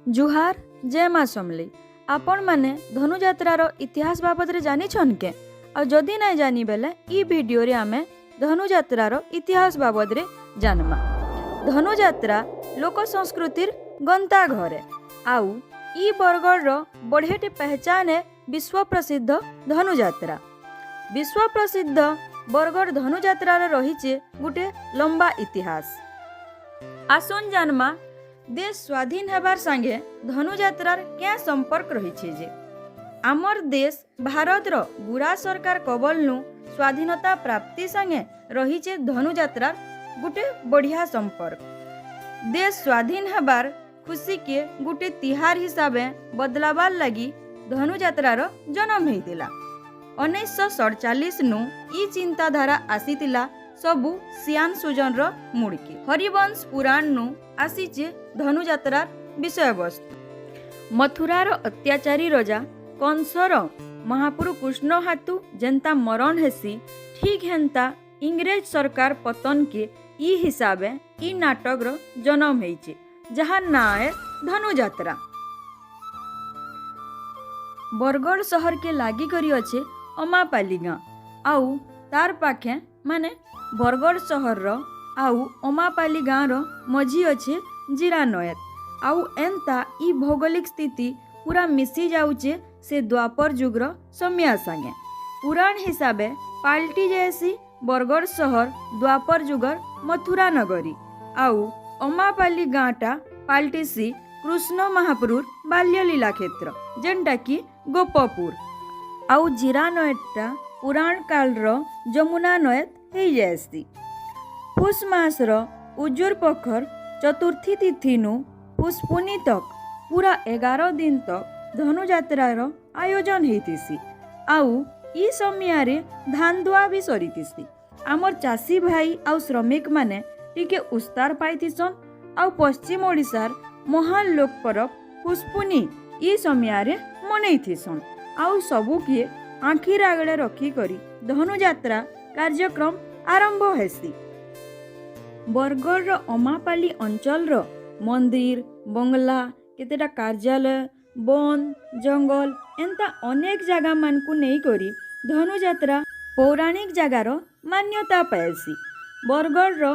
ଜୁହାର, ଜୟ ମା ସମଲେଇ। ଆପଣମାନେ ଧନୁଯାତ୍ରାର ଇତିହାସ ବାବଦରେ ଜାନିଛନ୍ କେ? ଆଉ ଯଦି ନାଇଁ ଜାନି ବେଲେ ଇ ଭିଡ଼ିଓରେ ଆମେ ଧନୁଯାତ୍ରାର ଇତିହାସ ବାବଦରେ ଜାନମା। ଧନୁଯାତ୍ରା ଲୋକ ସଂସ୍କୃତିର ଗନ୍ତାଘର ଏ। ଆଉ ଇ ବରଗଡ଼ର ବଢ଼େଟେ ପହଚାନ ଏ ବିଶ୍ୱ ପ୍ରସିଦ୍ଧ ଧନୁଯାତ୍ରା। ବିଶ୍ୱ ପ୍ରସିଦ୍ଧ ବରଗଡ଼ ଧନୁଯାତ୍ରାର ରହିଛେ ଗୁଟେ ଲମ୍ବା ଇତିହାସ। ଆସୁନ୍ ଜାନମା, ଦେଶ ସ୍ୱାଧୀନ ହେବାର ସାଙ୍ଗେ ଧନୁଯାତ୍ରାର କେଁ ସମ୍ପର୍କ ରହିଛେ ଯେ। ଆମର୍ ଦେଶ ଭାରତର ଗୁରା ସରକାର କବଲନୁ ସ୍ୱାଧୀନତା ପ୍ରାପ୍ତି ସାଙ୍ଗେ ରହିଛେ ଧନୁଯାତ୍ରାର ଗୁଟେ ବଢ଼ିଆ ସମ୍ପର୍କ। ଦେଶ ସ୍ୱାଧୀନ ହେବାର ଖୁସିକେ ଗୁଟେ ତିହାର ହିସାବେ ବଦଲାବାର୍ ଲାଗି ଧନୁଯାତ୍ରାର ଜନମ ହେଇଥିଲା। 1947 ନୁ ଇ ଚିନ୍ତାଧାରା ଆସିଥିଲା ସବୁ ସିଆନ ସୁଜନର ମୁଡ଼କେ। ହରିବଂଶ ପୁରାଣନୁ ଆସିଛେ ଧନୁଯାତ୍ରାର ବିଷୟବସ୍ତୁ। ମଥୁରାର ଅତ୍ୟାଚାରୀ ରଜା କଂସର ମହାପ୍ରଭୁ କୃଷ୍ଣ ହାତୁ ଯେନ୍ତା ମରଣ ହେସି, ଠିକ୍ ହେନ୍ତା ଇଂରେଜ ସରକାର ପତନକେ ଇ ହିସାବେ ଇ ନାଟକର ଜନମ ହେଇଛେ, ଯାହାର ନାଁ ଏ ଧନୁଯାତ୍ରା। ବରଗଡ଼ ସହରକେ ଲାଗିକରି ଅଛେ ଅମାପାଲି ଗାଁ। ଆଉ ତାର ପାଖେ, ମାନେ ବରଗଡ଼ ସହରର ଆଉ ଅମାପାଲି ଗାଁର ମଝି ଅଛେ ଜିରା ନଏଦ। ଆଉ ଏନ୍ତା ଇ ଭୌଗୋଳିକ ସ୍ଥିତି ପୁରା ମିଶି ଯାଉଛେ ସେ ଦ୍ୱାପର ଯୁଗର ସମିଆ ସାଙ୍ଗେ। ପୁରାଣ ହିସାବେ ପାଲଟି ଯାଏସି ବରଗଡ଼ ସହର ଦ୍ୱାପର ଯୁଗର ମଥୁରା ନଗରୀ ଆଉ ଅମାପାଲି ଗାଁଟା ପାଲଟିସି କୃଷ୍ଣ ମହାପ୍ରଭୁର ବାଲ୍ୟଲୀଳା କ୍ଷେତ୍ର, ଯେନ୍ଟା କି ଗୋପପୁର। ଆଉ ଜିରା ନଏଦଟା ପୁରାଣ କାଳର ଯମୁନା ନଏଦ ହେଇଯାଏସି। ପୁଷ ମାସର ଉଜୁର ପଖର ଚତୁର୍ଥୀ ତିଥିନୁ ପୁଷପୁନି ତକ୍ ପୁରା 11 ଦିନ ତକ୍ ଧନୁଯାତ୍ରାର ଆୟୋଜନ ହେଇଥିସି। ଆଉ ଇ ସମିଆରେ ଧାନ ଦୁଆ ବି ସରିଥିସି। ଆମର୍ ଚାଷୀ ଭାଇ ଆଉ ଶ୍ରମିକମାନେ ଟିକେ ଉସ୍ତାର ପାଇଥିସନ୍। ଆଉ ପଶ୍ଚିମ ଓଡ଼ିଶାର ମହାନ ଲୋକ ପରବ ପୁଷପୁନି ଇ ସମିଆରେ ମନେଇଥିସନ୍। ଆଉ ସବୁକିଏ ଆଖିର୍ ଆଗରେ ରଖିକରି ଧନୁଯାତ୍ରା କାର୍ଯ୍ୟକ୍ରମ ଆରମ୍ଭ ହେସି। ବରଗଡ଼ର ଅମାପାଲି ଅଞ୍ଚଳର ମନ୍ଦିର, ବଙ୍ଗଲା, କେତେଟା କାର୍ଯ୍ୟାଳୟ, ବନ ଜଙ୍ଗଲ ଏନ୍ତା ଅନେକ ଜାଗାମାନଙ୍କୁ ନେଇକରି ଧନୁଯାତ୍ରା ପୌରାଣିକ ଜାଗାର ମାନ୍ୟତା ପାଏସି। ବରଗଡ଼ର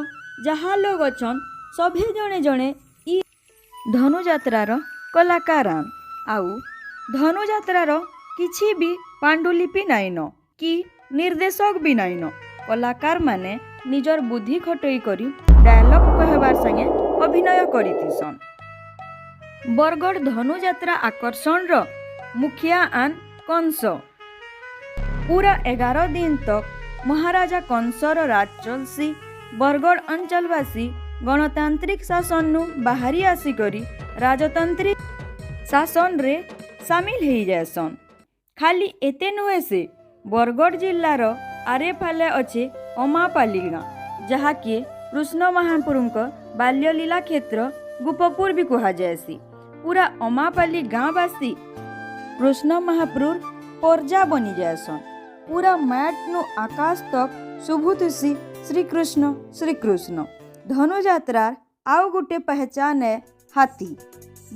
ଯାହା ଲୋକ ଅଛନ୍, ସଭେ ଜଣେ ଜଣେ ଇ ଧନୁଯାତ୍ରାର କଳାକାର। ଆଉ ଧନୁଯାତ୍ରାର କିଛି ବି ପାଣ୍ଡୁଲିପି ନାଇଁନ କି ନିର୍ଦ୍ଦେଶକ ବି ନାଇଁନ। କଳାକାରମାନେ ନିଜର ବୁଦ୍ଧି ଖଟେଇ କରି ଡାୟଲଗ କହିବାର ସାଙ୍ଗେ ଅଭିନୟ କରିଥିସନ୍। ବରଗଡ଼ ଧନୁଯାତ୍ରା ଆକର୍ଷଣର ମୁଖିଆ ଆନ୍ କଂସ। ପୁରା 11 ଦିନ ତକ୍ ମହାରାଜା କଂସର ରାଜ ଚଲସି। ବରଗଡ଼ ଅଞ୍ଚଳବାସୀ ଗଣତାନ୍ତ୍ରିକ ଶାସନନୁ ବାହାରି ଆସିକରି ରାଜତାନ୍ତ୍ରିକ ଶାସନରେ ସାମିଲ ହେଇଯାଏସନ୍। ଖାଲି ଏତେ ନୁହେଁ ସେ, ବରଗଡ଼ ଜିଲ୍ଲାର ଆରେଫାଲେ ଅଛେ ଅମାପାଲି ଗାଁ, ଯାହାକି କୃଷ୍ଣ ମହାପ୍ରଭୁଙ୍କ ବାଲ୍ୟଲୀଳା କ୍ଷେତ୍ର ଗୋପପୁର ବି କୁହାଯାଏସି। ପୁରା ଅମାପାଲି ଗାଁବାସୀ କୃଷ୍ଣ ମହାପ୍ରଭୁର ପରଜା ବନି ଯାଏସନ୍। ପୁରା ମ୍ୟାଟ୍ନୁ ଆକାଶ ତକ୍ ଶୁଭୁଥିସି ଶ୍ରୀକୃଷ୍ଣ ଶ୍ରୀକୃଷ୍ଣ। ଧନୁଯାତ୍ରାର ଆଉ ଗୁଟେ ପହଚାନ ଏ ହାତୀ।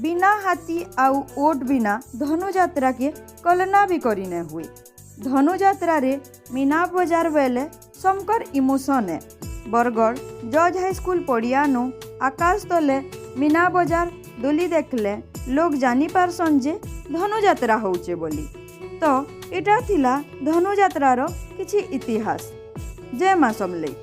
ବିନା ହାତୀ ଆଉ ଓଟ ବିନା ଧନୁଯାତ୍ରାକେ କଳନା ବି କରି ନାଇଁ ହୁଏ। ଧନୁଯାତ୍ରାରେ ମୀନା ବଜାର ବେଲେ ସମକର ଇମୋସନ୍ ଏ। ବରଗଡ଼ ଜଜ୍ ହାଇସ୍କୁଲ ପଡ଼ିଆନୁ ଆକାଶ ତଲେ ମୀନା ବଜାର ଦୋଲି ଦେଖିଲେ ଲୋକ ଜାନି ପାରସନ୍ ଯେ ଧନୁଯାତ୍ରା ହଉଛେ ବୋଲି। ତ ଏଟା ଥିଲା ଧନୁଯାତ୍ରାର କିଛି ଇତିହାସ। ଜୟ ମା ସମଲେଇ।